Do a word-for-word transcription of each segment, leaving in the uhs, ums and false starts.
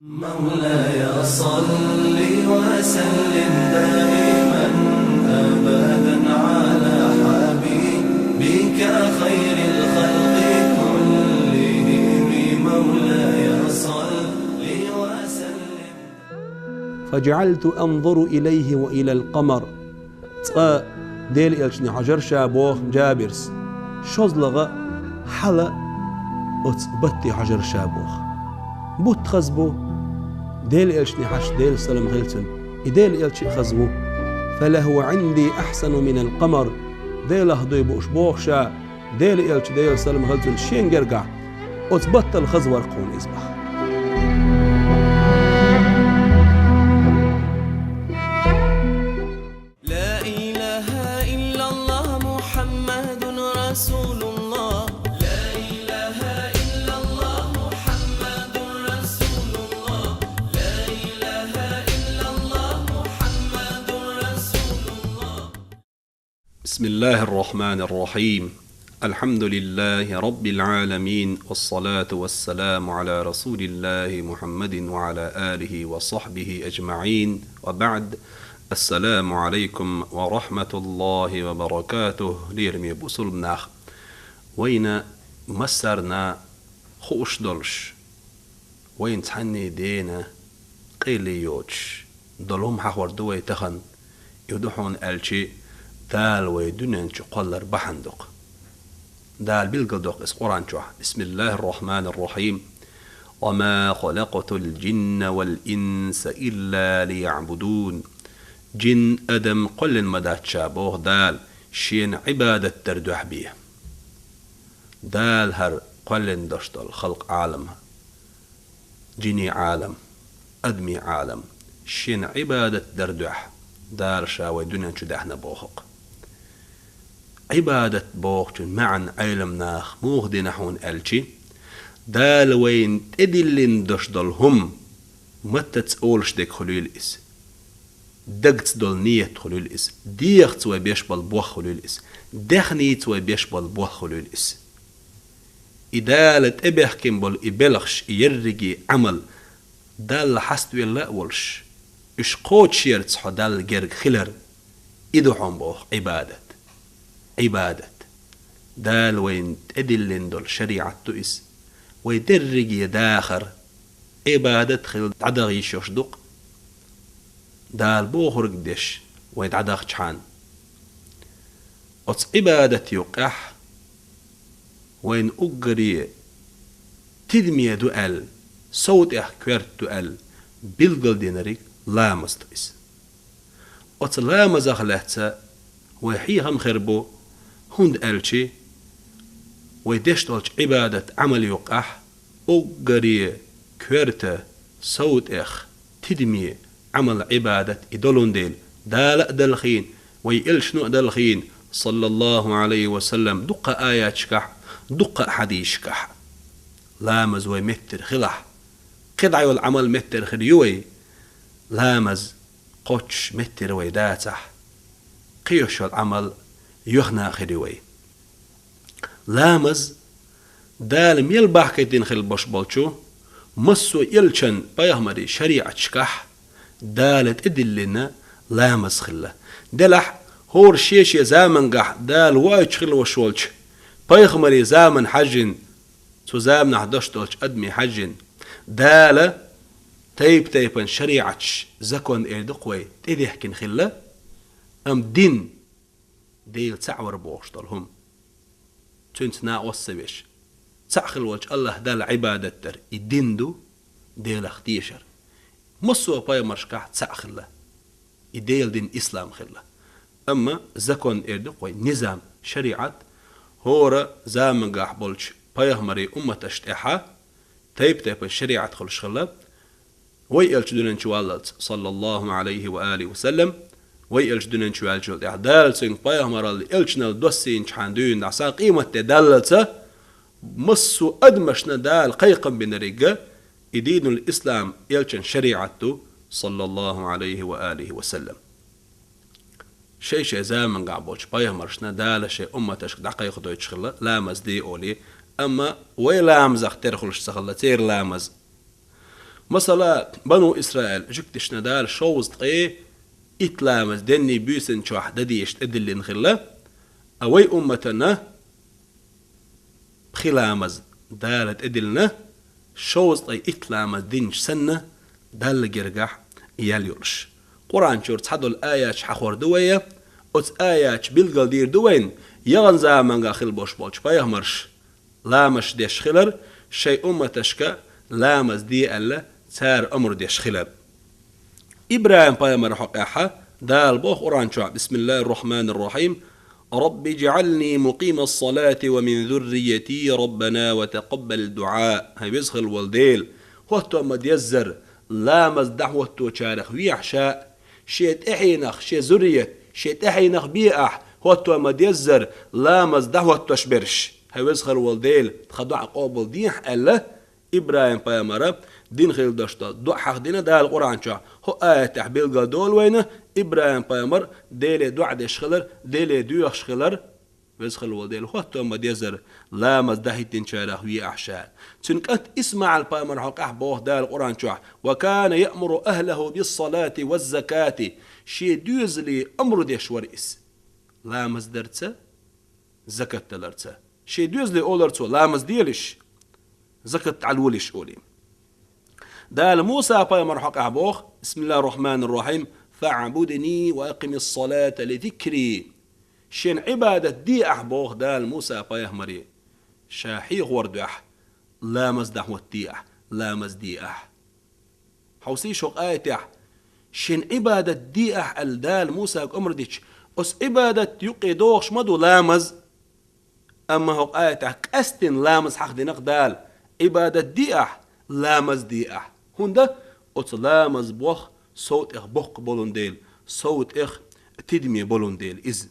مولاي صل وسلم دائما أبدا على حبيبك خير الخلق كلهم. مولاي صل وسلم. فجعلت أنظر إليه وإلى القمر. Цкъа Делан элчане хьожар ша, боху Джабира. ШозлагӀа хьала оцу батте хьожар ша, боху. Бутт хаза бу, Делан элчане хьаьжча, Делан салам хилла цунна, и Делан элча а хаза ву. فلهو عندي أحسن من القمر. Делах дуй бууш, боху ша, Делан элча, Делан салам хилла цунна, шен гергахь оцу баттал хаза вара кхуна иза, боху. لا إله إلا الله محمد رسول الله. لا إله إلا الله محمد رسول الله. لا إله إلا الله محمد رسول الله. بسم الله الرحمن الرحيم. الحمد لله رب العالمين، والصلاة والسلام على رسول الله محمد وعلى آله وصحبه أجمعين، وبعد. السلام عليكم ورحمة الله وبركاته. Лераме бусулба нах, вайна массарна хууш долуш, вайна цхьанне дена къайле йоцуш долу хӀума хьахор ду вай тахана. И ду хьуна аьлча, Дала вай дуьнен чу кхоллар бахьана ду-кх. Дала билгалдоккху иза Къуръан чохь: بسم الله الرحمن الرحيم. وما خلقت الجن والإنس إلا ليعبدون. Жин, адам кхоьллина ма дац ша, боху Дала, шена Ӏибадат дар дуьхьа бен. Дала хӀара кхоьллина долуш долу халкъ, Ӏалам, жинийн Ӏалам, адамийн Ӏалам, шена Ӏибадат дар дуьхьа Дала ша вай дуьнен чу даьхна, боху-кх. Ӏибадат бохучун маьӀна Ӏелам наха муха дина хьуна аьлча, Дала вайна тӀедиллина долуш долу хӀума маттаца олуш дерг хуьлийла иза. Дагца долу ният хуьлийла иза, дегӀаца вай беш болу болх хуьлийла иза, даьхница вай беш болу болх хуьлийла иза. И Дала тӀебехкина болу и белхаш, и ерриге Ӏамал Далла хьаставелла а волуш, уьш кхочушъярца хьо Далла герга хилар, и ду хьуна боху Ӏибадат. Ӏибадат. Дала вайна тӀедиллина долу шариӀат ду иза. Вай дерриге дахар Ӏибадат хилла дӀадаха йиш йолуш ду-кх, Дала бохург деш вай дӀадахчахьана. Оцу Ӏибадат юккъехь вайна уггаре тидаме ду аьлла, сов тӀех коьрта ду аьлла билгалдинарг ламаз ду иза. Оцу ламазах лаьцна вай хьехам хир бу, хӀунда аьлча вай деш долчу Ӏибадат Ӏамал юккъехь уггаре коьрта, сов тӀех тидаме Ӏамал, Ӏибадат и долун дела, Дала а далхийна, вай элчано а далхийна, саллаллаху Ӏалайхи ва саллам, дуккха аяташкахь, дуккха хьадисашкахь. Ламаз вай меттара хилахь, кхидӀа йолу Ӏамал меттара хир ю вай. Ламаз кхоччуш меттара вай дацахь, кхин йолу Ӏамал юьхна хир ю вай. Ламаз Дала мел бахкийтина хила беш болчу массо а элчан, пайхамарийн шариӀаташкахь Дала тӀедиллина ламаз хилла. Делахь, хӀора шен-шен замангахь Дала воуьйтуш хила веш волчу пайхамарийн заман хьаьжжина, цу заманахь деш долчу адамийн хьаьжжина, Дала тайп-тайпана шариӀаташ, закон эр ду-кх вай, тӀедехкина хилла, амма дин, Дела цхьаъ вар бохуш долу хӀума, цуьнца накъост ца веш, цхьаъ хила волчу АллахӀ Далла Ӏибадат дар, и дин ду, Делах тешар. Массо а пайхамаршкахь цхьаъ хилла, и Делан дин ислам хилла. Амма закон эр ду-кх вай, низам, шариӀат, хӀора замангахь болчу пайхамарийн умматаш тӀехьа тайп-тайпана шариӀат хуьлуш хилла. Вай элча дуьнен чу валлалц, саллаллаху Ӏалайхи ва алихи ва саллам, вай элча дуьнен чу ваьллачул тӀаьхьа Дала цуьнга пайхамаралла, элчаналла доссийначхьана дуьйна дӀаса къематде даллалца, массо а адамашна Дала кхайкхам бинарг а и динул ислам, элчан шариӀат ду, саллаллаху Ӏалайхи ва алихи ва саллам. Шай-шай замангахь болчу пайхамаршна Дала шайн умматашка дӀакхайкхадойтуш хилла ламаз де олий, амма вай ламазах тера хуьлуш ца хилла церан ламаз. Масала, бану Исраил жуьгташна Дала шовзткъе итт ламаз денний буьйсанна чохь дан дезаш тӀедиллина хилла, а вай умматана пхи ламаз Дала тӀедиллина, шовзткъе итт ламаз динча санна, Далла гергахь ял йолуш. Къуръан чуьра цхьадолу аяташ хьахор ду вай, оцу аяташ билгал дийр ду вайна, яханчу заманахь хилла болуш болчу пайхамарша ламазаш деш хилар, шайн умматашка ламаз де аьлла, цара омра деш хилар. ИбрахӀим-пайхамар хьокъехь Дала боху Къуръан чохь: «Бисмиллахир-рахманир-рахим. Рабби жӀални мукъимас-салати ва мин зуррияти, раббана ва такъаббал дуӀа». ХӀай веза хилла волу Дела, хӀотто ма-деззара, ламаз дӀахӀотточарех вехьа ша, шен тӀаьхьенах, шен зуррият, шен тӀаьхьенах бе ахь, хӀотто ма-деззара, ламаз дӀахӀоттош берш. ХӀай веза хилла волу Дела, тхан доӀа къобалдехьа аьлла, ИбрахӀим-пайхамара дина хилла долуш долу доӀа хьахдина Дала Къуръан чохь. ХӀокху аятехь билгал долу вайна, ИбрахӀим-пайхамар Деле доӀа деш хилар, Деле доьхуш хилар, веза хилла волу Дела, хӀотто ма-деззара, ламаз дӀахӀиттинчарех ве ахь ша. Цуьнан кӀант ИсмаӀил-пайхамар хьокъехь боху Дала Къуръан чохь: «Ва кана яъмуру ахлаху бис-салати ваз-закати». Шен доьзале омра деш вара иза. Ламаз дарца, закат даларца. Шен доьзале олура цо: «Ламаз делаш, закат дӀалолаш», олий. Дала Муса-пайхамар хьокъехь боху: «Бисмиллахир-рахманир-рахим. ФаӀбудни ва акъимис-салата ли зикри». Шена Ӏибадат де ахь, боху Дала Муса-пайхамаре. Ша хьехор дуьхьа ламаз дӀахӀоттаде ахь, ламаз де ахь. Хьовсийша хӀокху аятехь: «Шен Ӏибадат де ахь», аьлла Дала Мусага омра дича, оцу Ӏибадат юккъе догӀуш ма ду ламаз. Амма хӀокху аятехь къаьсттина ламаз хьахдина-кх Дала: «Ӏибадат де ахь, ламаз де ахь». ХӀунда оцу ламаз болх сов тӀех боккха болун дела, сов тӀех тидаме болун дела иза.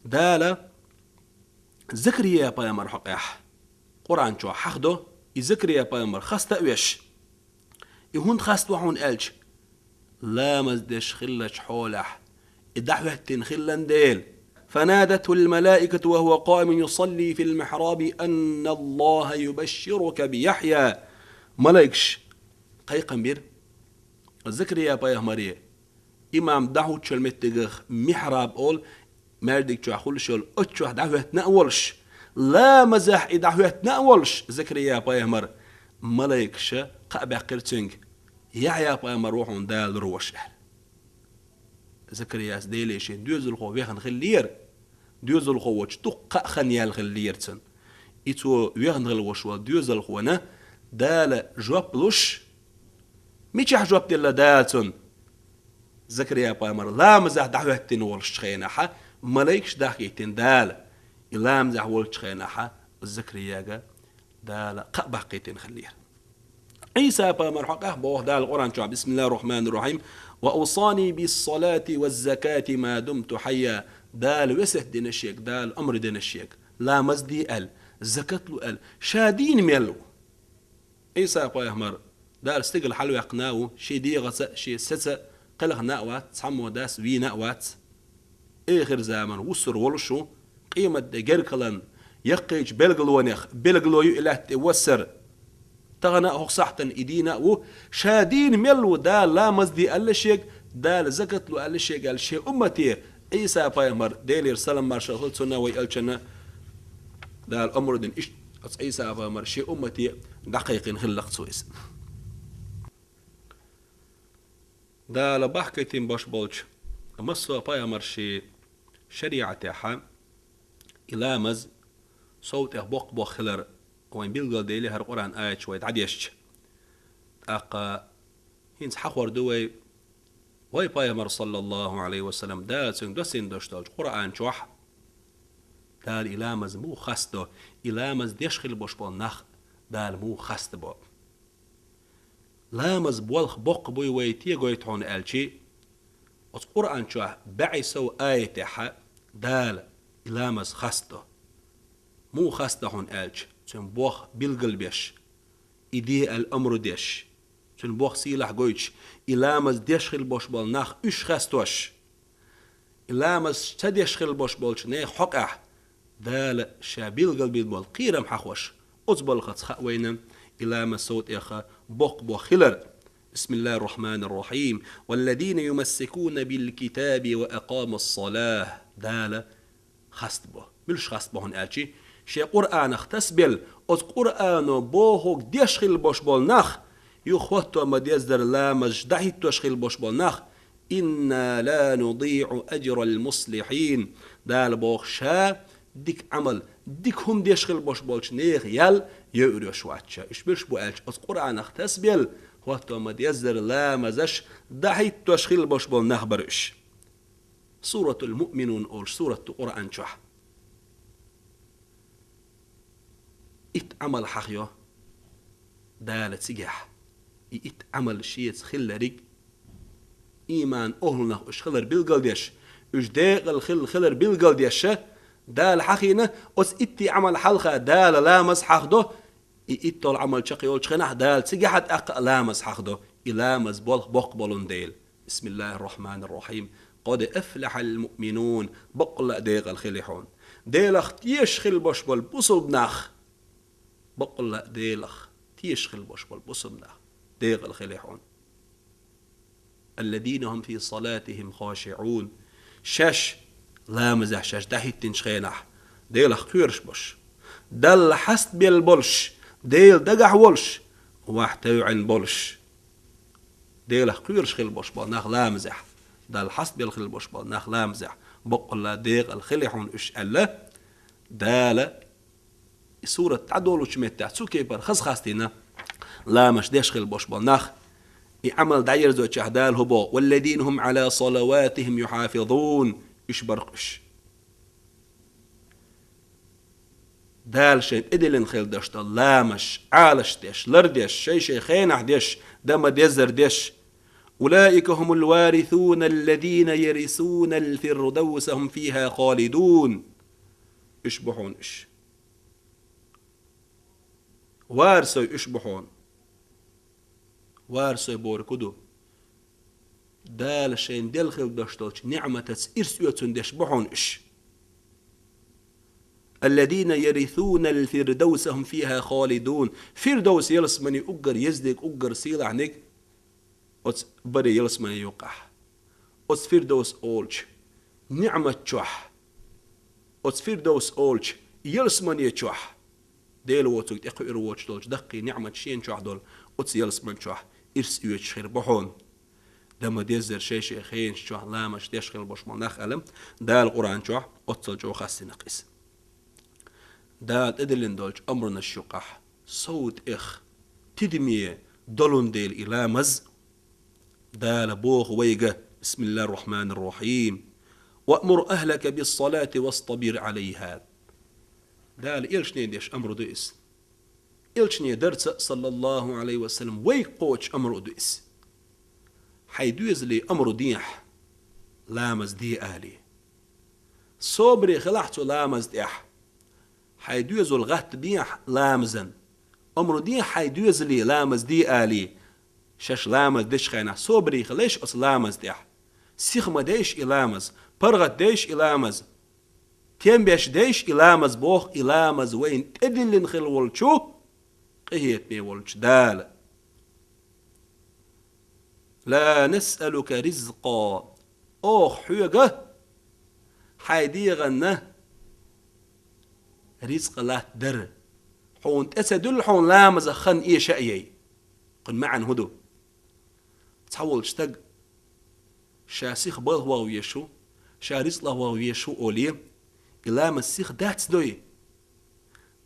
Дала Закария-пайхамар хьокъехь Къуръан чохь хьахдо, и Закария-пайхамар хаста а веш. И хӀунда хаста ву хьуна аьлча, ламаз деш хиллачу хьолехь и дӀахӀоьттина хиллан дела. فنادته الملائكة وهو قائم يصلي في المحراب أن الله يبشرك بيحيى. Малайкаш кхайкхам бира Закария-пайхамаре. Имам дӀахӀуттучу меттигах михьраб олу, маьждиг чохь хуьлуш йолу, оцу чохь дӀахӀоьттина а волуш, ламазехь и дӀахӀоьттина а волуш, Закария-пайхамар, малайкаша кхаъ баьккхира цуьнга: «Яхьъя-пайхамар ву хьуна Дала лур ваша», аьлла. Закарияс Деле шен доьзалхо вехна хиллера. Доьзалхо волчу дуккха а хан яьлла хиллера цуьнан. И цо вехна хилла волуш волу доьзалхона Дала жоп луш, мичахь жоп делла Дала цунна? Закария-пайхамар ламазехь дӀахӀоьттина волчу хенахь, малайкаш дахкийтина Дала. И ламазехь волчу хенахь Закарияга Дала кхаъ баккхийтина хиллера. Ӏийса-пайхамар хьокъехь боху Дала Къуръан чохь: بسم الله الرحمن الرحيم. وأوصاني بالصلاة والزكاة ما دمت حيا. Дала весет дина шега, Дала омра дина шега. Ламаз де аьлла, закат ло аьлла, ша дийна мел ву. Ӏийса-пайхамар Дала стигала хьалаваьккхина а ву, шен дегӀаца а, шен саца а кхелхина а вац, цхьаммо дас вийна а вац. Эхир заман вуссур волуш ву, къематде гергахиларна яккхийчу белгалонех, белгало ю и лаьтта тӀе вассар. Тахана а хӀокху сахьтана и дийна а ву, ша дийна мел ву Дала ламаз де аьлла шега, Дала закат ло аьлла шега аьлла шен уммате Ӏийса-пайхамар, Делера салам-маршалла хуьлда цунна, вай элчанна, Дала омра дина иштта оцу Ӏийса-пайхамар шен уммате дӀакхайкхина хилла-кх цо иза. Дала бахкийтина бош болчу массо а пайхамаршийн шариӀатехь и ламаз сов тӀех боккха болх хилар вайн билгалдели хӀара Къуръан аяташ вай дӀадешча. ТӀаккха хӀинца хьахор ду вай, вай пайхамар, саллаллаху Ӏалайхи ва саллам, Дала цуьнга доссийна долуш долчу Къуръан чохь Дала и ламаз муха хастадо, и ламаз деш хилла бош болу нах Дала муха хастабо. Ламаз болх боккха буй вай те гойту хьуна аьлчи, оцу Къуръан чохь бӀе сов аятехь Дала и ламаз хастадо. Муха хастадо хьуна аьлча, цуьнан болх билгалбеш, и де аьлла омра деш, цуьнан болх сийлахь гойтуш, и ламаз деш хилла бош болу нах уьш хестош. И ламаз ца деш хилла бош болчу нехан хьокъехь Дала ша билгалбина болу кхерам хьахош, оцу балхаца хаьа вайна, И ламаз сов тӀех боккха бо хилар. بسم الله الرحمن الرحيم. والذين يمسكون بالكتاب وأقاموا الصلاة. Дала хастабо. Муьлш хастабо хьуна аьлча, шен Къуръанах тасабелла, оцу Къуръано бохург деш хилла болуш болу нах, юха хӀотто ма-деззара ламазаш дӀахӀиттош хилла болуш болу нах, إنا لا نضيع أجر المصلحين. Дала боху, ша дика Ӏамал, дика хӀума деш хилла болуш болчу нехан ял йойур йолуш вац ша. Уьш муьлш бу аьлча, оцу Къуръанах тасабелла, хӀотто ма-деззара ламазаш дӀахӀиттош хилла болуш болу нах бара уьш. Суратул Муъминун олуш сурат ду Къуръан чохь. Итт Ӏамал хьахайо Дала цигахь. И итт Ӏамал шеца хиллариг, ийман охӀлунах уьш хилар билгалдеш, уьш декъала хилла хилар билгалдеш, Дала хьахийна, оцу итте Ӏамал хьалха Дала ламаз хьахдо, и итталгӀа Ӏамал чекхйолчу хенахь Дала цигахь а тӀаккха а ламаз хьахдо, и ламаз болх боккха болун дела. بسم الله الرحمن الرحيم. قد أفلح المؤمنون. Баккъалла а декъала хили хьуна. Делах тешаш хилла болуш болу бусулба нах. Баккъалла а Делах тешаш хилла болуш болу бусулба нах. Декъала хили хьуна. الذين هم في صلاتهم خاشعون. Шаьш ламазехь шаьш дӀахӀиттинчу хенахь, Делах кхоьруш болуш, Далла хьастабелла болуш, Дела дагахь волуш, вахь тевгӀина болуш. Делах кхоьруш хилла болуш болу нах ламазехь, Далла хьастабелла хилла болуш болу нах ламазехь, баккъалла декъала хили хьуна уьш аьлла, Дала и сурат дӀадолучу меттехь цу кепара хаза хастийна, ламазаш деш хилла болуш болу нах, и Ӏамал дӀаерзочохь Дала хӀун боху: والذين هم على صلواتهم يحافظون. Уьш бара-кх уьш. Дала шайн тӀедиллина хилла долуш долу ламазаш Ӏалаш деш, лардеш, шай-шай хенахь деш, дан ма-деззара деш. أولئك هم الوارثون الذين يرثون الفردوس هم فيها خالدون. Уьш бу хьуна уьш. Варисой уьш бу хьуна. Варисой бохург хӀун ду? Дала шайна делла хилла долуш долчу ниӀматаца ирс оьцун деш бу хьуна уьш. الذين يرثون الفردوس هم فيها خالدون. Фирдовс ялсамани уггар ездиг, уггар сийлахьниг оцу баре ялсамани юккъехь. Оцу Фирдовс олучу ниӀмат чохь, оцу Фирдовс олучу ялсамане чохь, Дела воцург тӀекхуьур воцуш долчу даккхий ниӀмат шена чохь долу оцу ялсаман чохь ирс оьцуш хир бу хьуна. Дан ма-деззара шай-шай хенаш чохь ламазаш деш хилла болуш болу нах аьлла, Дала Къуръан чохь оццал чӀогӀа хастийна-кх иза. Дала тӀедиллина долчу амрунаш юкъахь сов тӀех тидаме долун дела и ламаз, Дала боху вайга: بسم الله الرحمن الرحيم. وأمر أهلك بالصلاة واصطبر عليها. Дала элчане деш амру ду иза. Элчане дарца, саллаллаху Ӏалайхи ва саллам, вайга кхочуш амру ду иза. Хьайн доьзале амру дехьа, ламаз де алий. Собаре хилахь цу ламаз тӀехь. Хьайн доьзал гӀаттабехьа ламазан. Амру дехьа хьайн доьзале ламаз де алий. Шаьш ламаз дечу хенахь собаре хилийша оцу ламаз тӀехь. Сиха ма дейша и ламаз, паргӀат дейша и ламаз. Тем беш дейша и ламаз боху, и ламаз вайна тӀедиллина хилла волчу, къинхетаме волчу Дала. لا نسألك رزقا. Оха хьоьга хьайн дегӀанна рицкъ латтадар. Хьуна тӀе ца дуьллу хьуна ламазах хан эша а яй. Кхуьнан маьӀна хӀун ду? Цхьаволчу стаг ша сиха балха ваха везаш ву, ша рицкъ лаха ваха везаш ву олий, и ламаз сиха дац дой.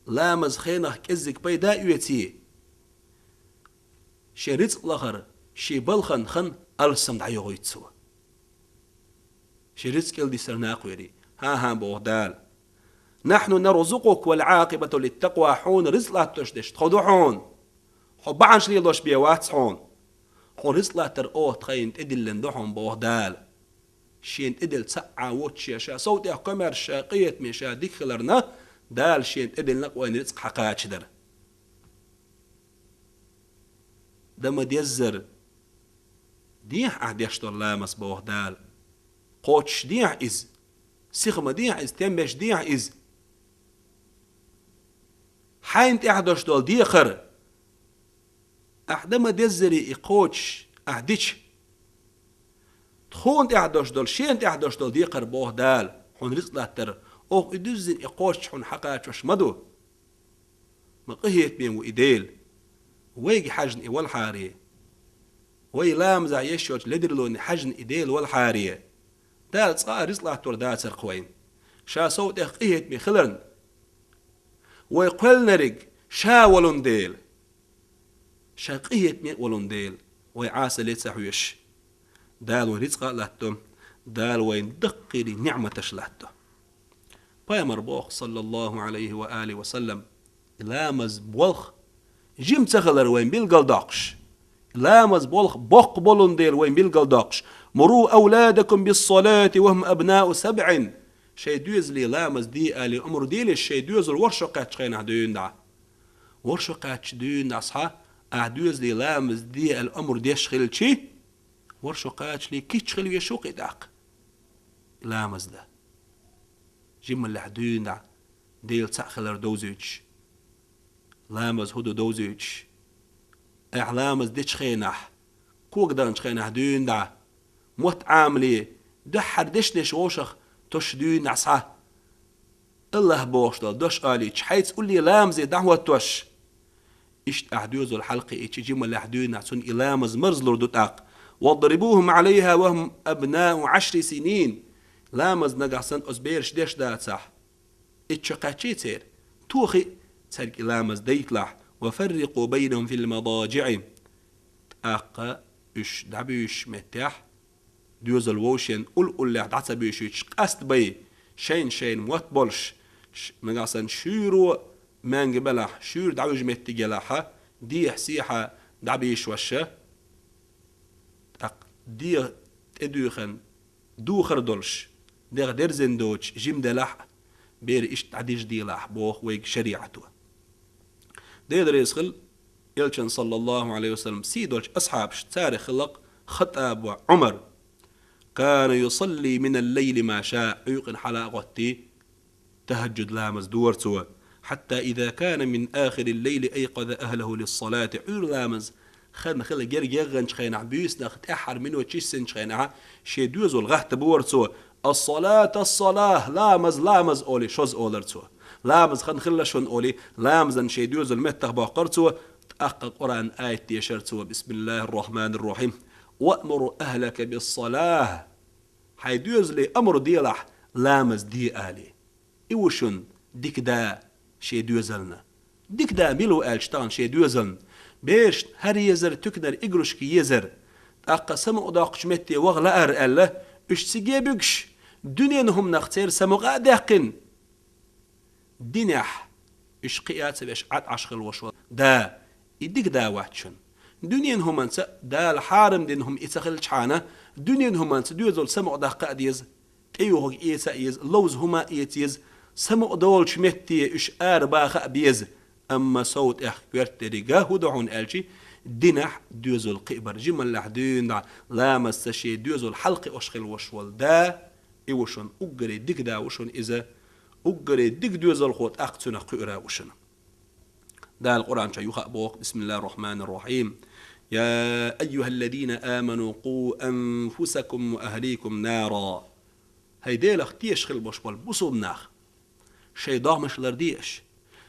Ламаз хенах кӀеззиг пайда оьций. Шен рицкъ лахара, шен балхан хан алсам дӀайохуьйту цо. Шен рицкъ кӀелдисар накъоре. ХӀан-хӀа, боху Дала. نحن نرزقك والعاقبة للتقوى. Хьуна рицкъ латтош дерш тхо ду хьуна. Хьо бахьанаш лелош бен вац хьуна. Хьуна рицкъ латтар оха тхайна тӀедиллина ду хьуна, боху Дала. Шена тӀедилла цхьа а воццушехь ша сов тӀех комаьрша, къинхетаме ша дика хиларна, Дала шена тӀедиллина-кх вайна рицкъ хьакхачадар. Дан ма-деззара дехьа ахь деш долу ламаз, боху Дала. Кхочуш дехьа иза. Сиха ма дехьа иза, тем беш дехьа иза. Хьайна тӀехь дош долу дехар Ахь дан ма деззарий и кхочуш, ахь дича. Тхуна тӀехь долуш долу, шена тӀехь долуш долу декхар боху Дала, хьуна рицкъ латтар. Оха и дуьззина и кхочуш хьуна хьакхачош ма ду. Ма къинхетаме ву и Дела. Вайга хьаьжна и валахьаре. Вай ламазехь еш йолчу ледарлоне хьаьжна и Дела валахьаре. Дала цкъа а рицкъ латтор дацара-кх вайна, Ша сов тӀех къинхетаме хиларна. Вай кхоьллинарг Ша волун дела. Ша къинхетаме а волун дела, вай Ӏасале ца хьоьшуш. Дала вайн рицкъа а латто, Дала вайна даккхийрий ниӀматаш латто. Пайхамар боху, саллаллаху Ӏалайхи ва алихи ва саллам, и ламаз болх жима ца хилар вайн билгалдоккхуш, и ламаз болх боккха болун дела вайн билгалдоккхуш: «Муру авладакум биссалати ва хум абнау сабъин». Шайн доьзале ламаз де алий омра делаш, шайн доьзал ворхӀ шо кхаьччу хенахь дуьйна дӀа. ВорхӀ шо кхаьччу дуьйна дӀа схьа, ахь доьзале ламаз де аьлла омра деш хилчи, ворхӀ шо кхачале кийча хила веш ву-кх и тӀаккха. Ламаз дан. Жималлехь дуьйна дӀа, Дела цхьаъ хилар довзуьйтуш. Ламаз хӀун ду довзуьйтуш. Ахь ламаз дечу хенахь, кога даханчу хенахь дуьйна дӀа, мотт Ӏамале, дуьххьара дешнаш вовшах тосуш дуьйна дӀа схьа. Аллах бохуш долу дош олийча, хьайца улле ламазе дӀахӀоттош. Иштта ахь доьзал хьалакхиъча, жималлехь дуьйна цунна и ламаз марзлур ду тӀаккха. «Вадрибухум Ӏалайха ва хум абнау Ӏашри синин». Ламаз нагахь санна оцу бераш деш дацахь, итт шо кхаьччи церан, тохий цаьрга и ламаз дайталахь, «ва фаррикъу байнахум фил мадажиӀи». ТӀаккха уьш дӀабуьйшучу меттехь, доьзал вовшен уллуллехь дӀа ца буьйшуьйтуш, къаста бай, шайна-шайна мотт болуш, ш-, нагахь санна шуьйро маьнга белахь, шуьйра дӀавуьжу меттиг елахьа, дехьа-сехьа дӀабийшоша, тӀаккха дегӀ тӀедуьйхина духар долуш, дегӀ дерзина доцуш жима делахь а, бер иштта дӀадижа делахь, боху вайга шариӀато. Дела реза хила Элчан, саллаллаху Ӏалайхи ва саллам, сий долчу асхьабаш, царах хилла-кх Хаттаба Ӏумар. «Кана юсалли минал лайли ма ша», Ӏуьйкъана хьала а гӀоттий, тахӀаджуд ламаз дора цо. «Хьатта иза кана мин ахирил лайли айкъаза ахлаху лиссалати». Ӏуьйра ламаз хан хила герга ягӀанчу хенахь, буьйсанах тӀаьххьара минот чиссинчу хенахь, шен доьзал гӀаттабора цо. «Ас-салат, ас-салат», ламаз, ламаз олий, шозза олара цо. «Ламаз хан хилла шуна», олий, ламазан шен доьзал меттах боккхара цо, тӀаккха Къуръан аят дешара цо: «Бисмиллахир-рахманир-рахим. Ваъмур ахлака бис-салат». Хьайн доьзале амр делахь, ламаз де алий. И ву шуна дика да шен доьзална. Дика да мила ву аьлча тахана шен доьзална. Берашна хӀара езар, туьканара игрушка езар. ТӀаккха самукъадоккхучу метте ваха лаьара аьлла, уьш циге буьгуш, дуьненан хӀуманах церан самукъа а даьккхина. Динехь уьш кхиа а ца веш, Ӏад Ӏаш хила ваш вала. Да, и дика да вац шуна. Дуьненан хӀуманца, Дала хьарам дина хӀума и ца хилчхьана, дуьненан хӀуманца доьзал самукъадаккха а деза, тӀеюхург эца а еза, ловза хӀума а эца еза, самукъадолчу метте уьш ара баха а беза. Амма сов тӀех коьртдеррига хӀун ду хьуна аьлчи, динехь доьзал кхиабар. Жималлехь дуьйна дӀа ламазца шен доьзал хьалакхиош хила ваш вала да, и ву шуна уггаре дика да ву шуна иза, уггаре дика доьзалхо тӀаккха цунах кхуьура ву шуна. Дала Къуръан чохь юха а боху: «Бисмиллахир-рахманир-рахим. Я айюхаллазина аману, къу анфусакум ва ахликум нара». ХӀай Делах тешаш хила баш болу бусулба нах, шайн догӀмаш лардеаш,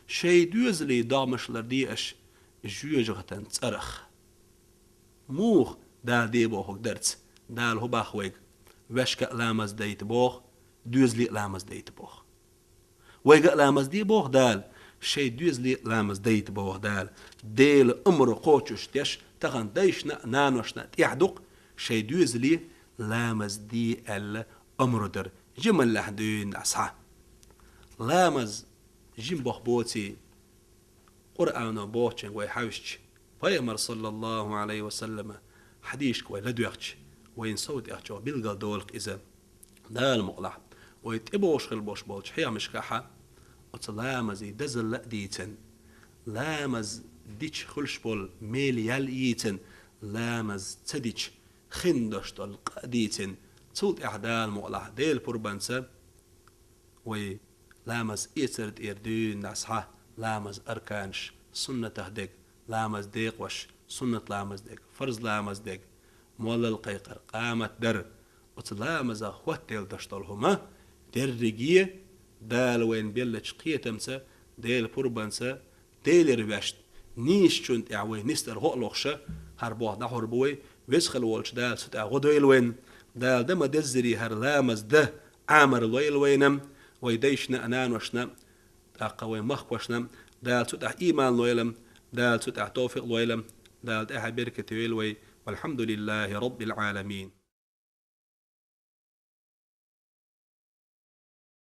шайн доьзалийн догӀмаш лардеаш жоьжахатан цӀарах. Муха Дала де бохург дарца? Дала хӀун боху вайга? Ваьшка а ламаз дайта боху, доьзале а ламаз дайта боху. Вайга а ламаз де боху Дала, шайн доьзале а ламаз дайта боху Дала. Делан амр кхочуш деш, тахана дайшна а, наношна а тӀехь ду-кх шайн доьзале ламаз де аьлла амр дар. Жималлехь дуьйна дӀа схьа. Ламаз жима боху боций, Къуръано бохучуьнга вай хьаьвсча, Пайхамар, саллаллаху Ӏалайхи ва саллама, хьадисашка вай ладоьгӀча, вайна сов тӀех чӀогӀа билгалдолу-кх иза. Дала мукъалахь, вай тӀебогӀуш хила баш болчу хьехамашкахьа, оцу ламазан дазалла а дийцина, ламаз дича хуьлуш болу мел ял а йийцина, ламаз ца дича хин дош долу къа а дийцина, цул тӀаьхьа Дала мукъалахь, Делан пурбанца, вай ламаз эцар тӀера дуьйна дӀа схьа, ламаз арканаш, суннатах дерг, ламаз декъош, суннат ламаз дег, фарз ламаз дег, молла кхайкхар, къамат дар, оцу ламазах хӀоттаделла даш долу хӀума, дерриге Дала вайна беллачу кхетамца, Делан пурбанца, Делера ваьшна, нийсачунна тӀехь вай нисдар гӀо а лохуша, хӀара болх дӀахьур бу вай, веза хила волчу Дала цу тӀехь гӀо дойла вайна, Дала дан ма-деззара хӀара ламаз дан Ӏамар лойла вайна, вай дайшна а, наношна а, тӀаккха вай махкошна а, Дала цу тӀехь ийман лойла, Дала цу тӀехь тавфикъ лойла, Дала тӀаьхьа беркате йойла вай. Валхьамдулиллахи Раббил Ӏаламин.